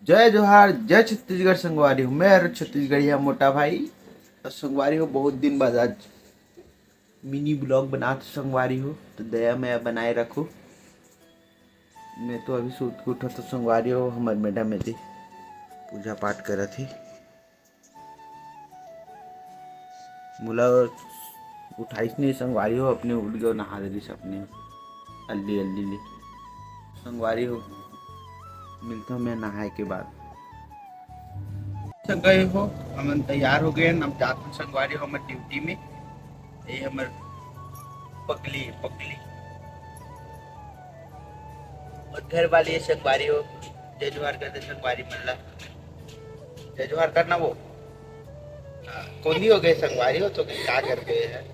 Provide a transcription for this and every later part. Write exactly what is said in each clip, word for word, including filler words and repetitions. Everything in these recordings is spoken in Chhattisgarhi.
जय जोहार, जय छत्तीसगढ़ संगवारी हो। मैं हर छत्तीसगढ़िया मोटा भाई। तो संगवारी हो, बहुत दिन बाद आज मिनी ब्लॉग बनात हो संगवारी हो, तो दया मया बनाए रखो। मैं तो अभी सूत के उठा तो संगवारी हो, हमर मैडम एदे पूजा पाठ करत हे। मोला उठाइस नहीं संगवारी हो, अपने उठ गयो, नहा देलिस अपने अल्ली अल्ली ले। संगवारी हो, मिलता मैं नहाए के बाद। संगवारी हो, हमन तैयार हो गए, हम जात हन संगवारी हो हमर ड्यूटी में। ये हमर पगली, पगली और घर वाली है संगवारी हो। जय जोहार कर दे संगवारी मन ला। जय जोहार करना वो। हाँ, कोनी हो गए संगवारी हो तो क्या कर गए हैं?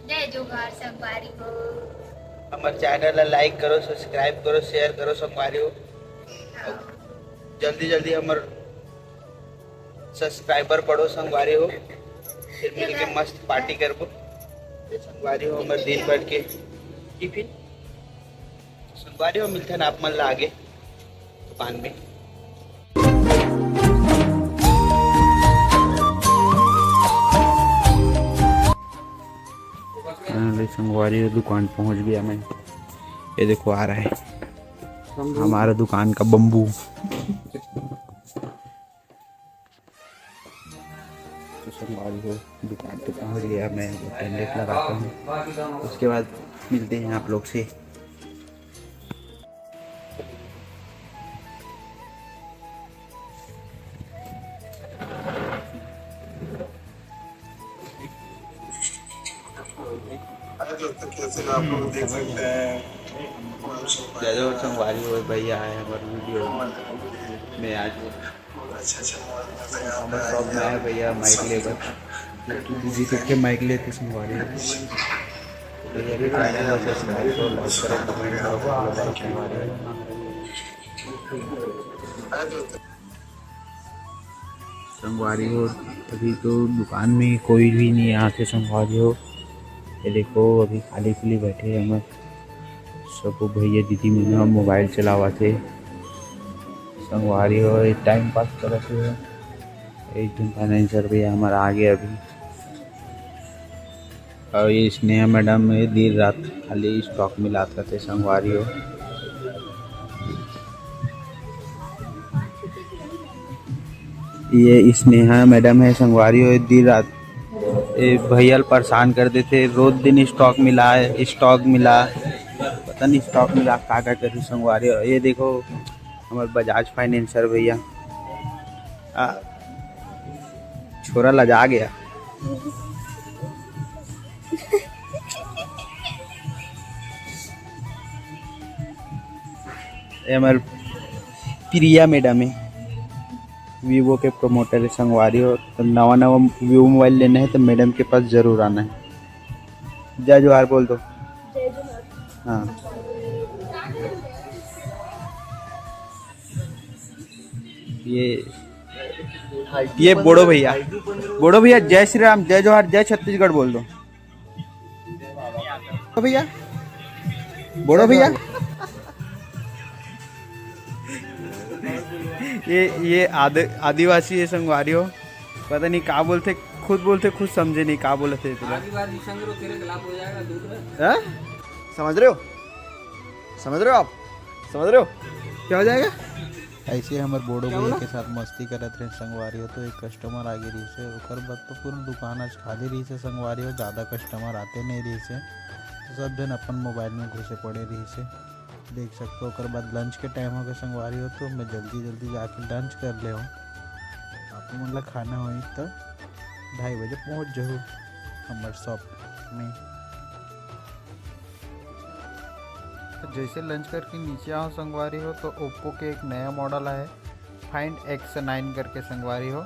जय जोहार संगवारी हो। हमर चैनल ला लाइक करो, सब्सक्राइब करो, शेयर करो संगवारी हो। हाँ। जल्दी जल्दी हमर सब्सक्राइबर बढ़ो संगवारी हो, फिर मिलके मस्त पार्टी करबो। ये संगवारी हो हमर दिन भर के टिफिन। संगवारी हो मिलथन आप मन ला आगे दुकान में। हाँ, ले संगवारी हो दुकान पहुंच गया मैं। ये देखो आ रहा है हमारा दुकान का बम्बू। तो संगवारी हो दुकान पे पहुंच गया मैं, अटेंडेंस लगाता हूँ, उसके बाद मिलते हैं आप लोग से। जय जोहार संगवारी हो, भैया आए हमारे वीडियो में आज। हमारे शॉप में आए भैया माइक लेकर, दीदी सीख के माइक लेते संगवारी हो। भैया के चैनल को सब्सक्राइब करो, लाइक करो, कमेंट करो, फॉलो करो संगवारी हो। संगवारी हो, अभी तो दुकान में कोई भी नहीं आते संगवारी हो। ये देखो अभी खाली खाली बैठे हैं हमर सबो भैया दीदी मन ह मोबाइल चलावत हे। संगवारी हो, ये टाइम पास करत हे। एक झन फाइनेंसर भैया हमर आ गए अभी। और ये स्नेहा मैडम ये दिन रात खाली स्टॉक मिलात रथे संगवारी हो। ये स्नेहा मैडम है संगवारी हो, ये दिन रात ये भैया ल परेशान कर देथे, रोज दिन स्टॉक मिला है, स्टॉक मिला, पता नहीं स्टॉक मिला का का करथे संगवारी हो। ये देखो हमर बजाज फाइनेंसर भैया, आ, छोरा लजा गया। ये हमर प्रिया मैडम है, वीवो के प्रमोटर है संगवारी हो। तो नवा नवा वीवो मोबाइल लेना है तो मैडम के पास जरूर आना है। जय जोहार बोल दो। जय जोहार। हाँ, ये ये बोड़ो भैया, बोड़ो भैया, जय श्री राम, जय जोहार, जय छत्तीसगढ़ बोल दो। तो भैया, बोड़ो भैया, ये ये आद, आदिवासी है संगवारी हो, पता नहीं का बोलते, खुद बोलते खुद समझे नहीं का बोलते तेला। आदिवासी संग रो तेरे खिलाफ हो जाएगा, दूर रह। हाँ? समझ रहे हो? समझ रहे हो आप? समझ रहे हो? क्या हो जाएगा? ऐसे हमर बोड़ो भैया के साथ मस्ती करत रहे संगवारी हो, तो एक कस्टमर आगे रहिस हे। ओकर बाद तो पूरा दुकान आज खाली रहिस हे संगवारी हो, ज़्यादा कस्टमर आते नहीं रहिस हे, तो सब झन अपन मोबाइल में घुसे पड़े रहिस हे। देख सकते हो, ओकर बाद लंच के टाइम हो गए संगवारी हो, तो मैं जल्दी जल्दी जाके लंच कर ले हूँ। आप मन ला खाना होही तो ढाई बजे पहुँच जहू हमर शॉप में। जैसे लंच करके नीचे आओ संगवारी हो, तो ओप्पो के एक नया मॉडल आए, फाइंड एक्स नाइन करके संगवारी हो।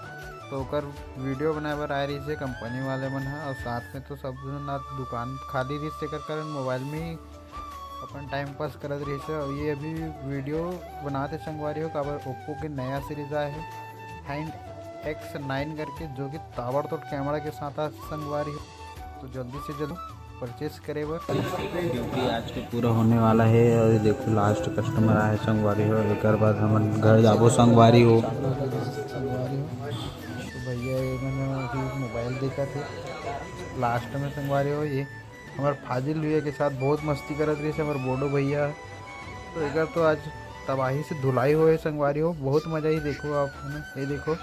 तो ओकर वीडियो बनाए बर आए रहिस हे कंपनी वाले मन ह, और साथ में तो सब झन आज दुकान खाली रहिस, तेकर कारण मोबाइल में ही अपन टाइम पास करत रहिस हे। और ये अभी वीडियो बनाते संगवारी हो, काबर ओप्पो के नया सीरीज आए हे फाइंड एक्स नाइन करके, जो कि ताबड़तोड़ कैमरा के साथ आए संगवारी हो। तो जल्दी से जल्दी परचेस करे बर। ड्यूटी आज के पूरा होने वाला है और देखो लास्ट कस्टमर आए संगवारी हो, एक बाद हम घर जाबो संगवारी हो। संगवारी हो, तो भैया ये मैंने अभी मोबाइल देखा थे लास्ट में संगवारी हो, ये हमारे फाजिल भैया के साथ बहुत मस्ती करत रही हमारे बोडो भैया। तो एक तो आज तबाही से धुलाई हुए संगवारी हो, बहुत मजा ही। देखो आप, है ना, ये देखो।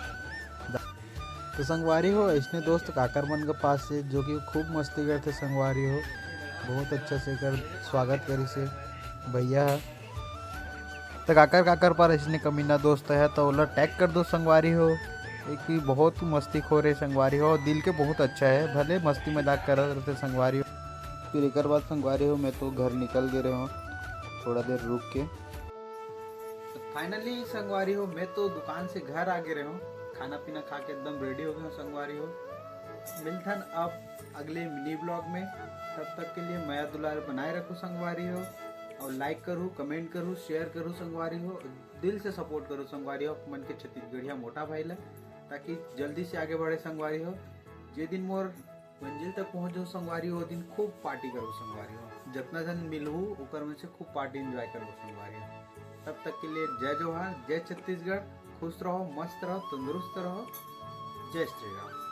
तो संगवारी हो, इसने दोस्त काकर मन के पास से जो कि खूब मस्ती करते संगवारी हो, बहुत अच्छा से कर स्वागत करी से भैया। तो काकर काकर पर इसने कमीना दोस्त है तो ओला टैग कर दो संगवारी हो। एक भी बहुत मस्ती खो रहे संगवारी हो, दिल के बहुत अच्छा है, भले मस्ती मजाक करत रहते संगवारी हो। फिर एक बाद संगवारी हो, मैं तो घर निकल गए रहे हूँ थोड़ा देर रुक के। फाइनली संगवारी हो, मैं तो दुकान से घर आ गए रहे हूँ, खाना पीना खा के एकदम रेडी हो गए हूँ संगवारी हो। मिलथन अब अगले मिनी ब्लॉग में, तब तक के लिए मया दुलार बनाए रखो संगवारी हो, और लाइक करू, कमेंट करू, शेयर करू संगवारी हो, दिल से सपोर्ट करू संगवारी हो आप मन के छत्तीसगढ़िया मोटा भाई ला, ताकि जल्दी से आगे बढ़े संगवारी हो। जे दिन मोर मंजिल तक पहुंचो संगवारी हो, दिन खूब पार्टी करो संगवारी हो, जितना जन मिलू ओकर में से खूब पार्टी एंजॉय करो संगवारी हो। तब तक के लिए जय जोहार, जय छत्तीसगढ़, खुश रहो, मस्त रहो, तंदुरुस्त रहो। जय श्री राम।